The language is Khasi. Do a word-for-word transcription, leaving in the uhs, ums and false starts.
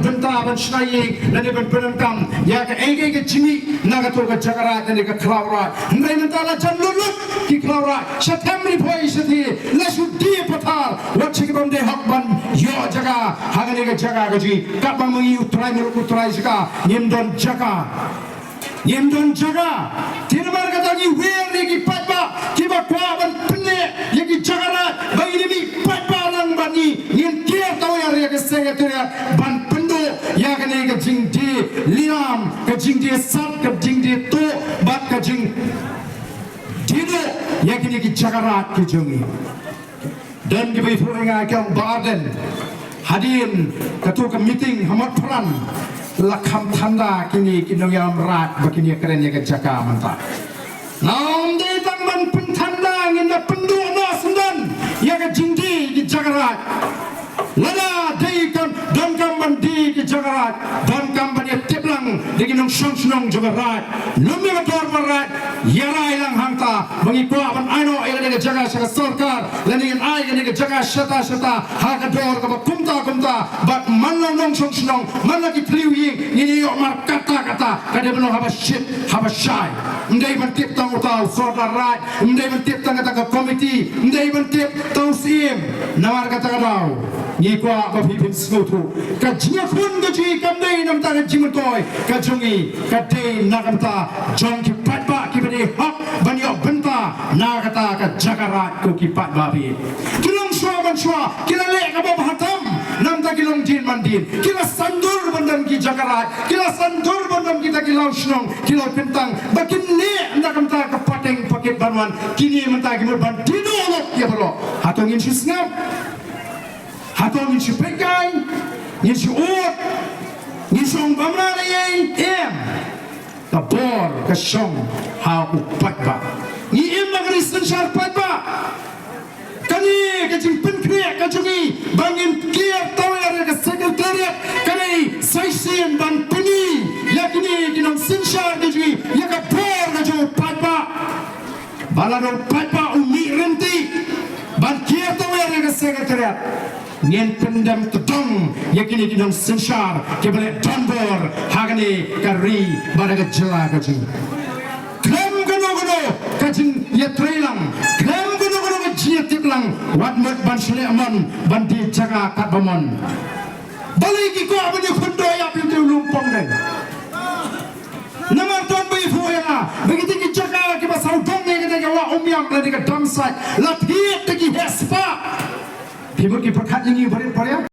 bynta ban shna ïing lane ban pyndonkam ïa kaei kaei ka jingmih na kato ka jaka raid lane ka khlaw raid. Hynrei mynta la jan lut lut ki khlaw raid, sha them ri poi shathie, la shu die pathar, wat sha ki bym dei hok ban ïoh jaka ha kane ka jaka ka jong ngi. Katba ma ngi u trai muluk u trai jaka, ngim don jaka. Ngim don jaka. Te namar kata ngi wer ïa ki paidbah kiba kwah ban pynneh ïa ki jaka raid ba ngin ïa mih paidbah lang bad ngi. Ngin kiar tawiar ïa ka Secretariat ban pynduh ïa kane ka jingdie lilam, ka jingdie sat, ka jingdie tuh bad ka jingdie duh ïa kine ki jaka raid ki jong ngi. Don kiba ïathuh ïa nga, ki ong Bah Ardent, hadien kato ka meeting ha Motphran la kham than da kine ki nongïalam raid ba kin ïakren ïa ka jaka mynta. Nga ong ym dei tang ban pynthan da, ngin da pynduh noh syndon ïa ka jingdie ki jaka raid. Lada dei kam, donkam ban die ki jaka raid, donkam ban ïatip lang da ki nongshong shnong jong ka raid. Lum ïa ka dorbar raid, ïa rai lang hangta ba ngi kwah ban ai noh ïa kane ka jaka sha ka sorkar lane ngin ai kane ka jaka shata shata ha ka dor kaba kumta kumta, bad man la u nongshong shnong, man la ki thliew ïing, ngin ïoh mar kata kata, ka dei ban long haba shit haba shai. Ym dei ban tip tang uta u sordar raid, ym dei ban tip tang kata ka komiti, ym dei ban tip tang u syiem. Namar kata ka daw ngi kwah ba phi phin sngewthuh ka jingïakhun ka jong ngi kam dei na bynta ka jingmyntoi ka jong ngi, ka dei na ka bynta jong ki paidbah kiba dei hok ban ïoh bynta na kata ka jaka raid, ko ki paidbah phi. Ki longshuwa banshuwa ki la leh kaba bha tam na bynta ki longdien mandien, ki la saiñdur ban don ki jaka raid, ki la saiñdur ban don kita ki law shnong, ki law kyntang ba kin neh na ka bynta ka pateng paket ban wan. Kine mynta ki mut ban die duh lut ïa baroh. Hato ngin shu sngap? Hato ngin shu peit kai? Ngin shu ud? Ngin shu ong bamra na ei? Em. Ka bor ka shong ha u paidbah. Ngi im ha ka ri synshar paidbah. Kane ka jingpynkhreh ka jong ngi ba ngin kiar tawiar ïa ka Secretariat, kane sa shisien ban pyni ïa kine ki nongsynshar ka jong ngi ïa ka bor ka jong u paidbah. Ba lada u paidbah u mih ryntih ban kiar tawiar ïa ka Secretariat, ngin pyndem tdong ïa kine ki nongsynshar kiba leh donbor ha kane ka ri bad ha ka jylla ka jong ngi. Khlem kano kano ka jingïatreilang, khlem kano kano ka jingïatiplang, wat mut ban shu leh mon ban die jaka katba mon. Balei ki kwah ban ïakhun doh ïa phi te u Lum Pong dei? Namar don ba ïathuh ïa nga ba kita ki jaka kiba sawdong ïa kata ka wah Umïam lane ka dump site la thied da ki heh spah. Phi mut ki pyrkhat ïa ngi barit baria?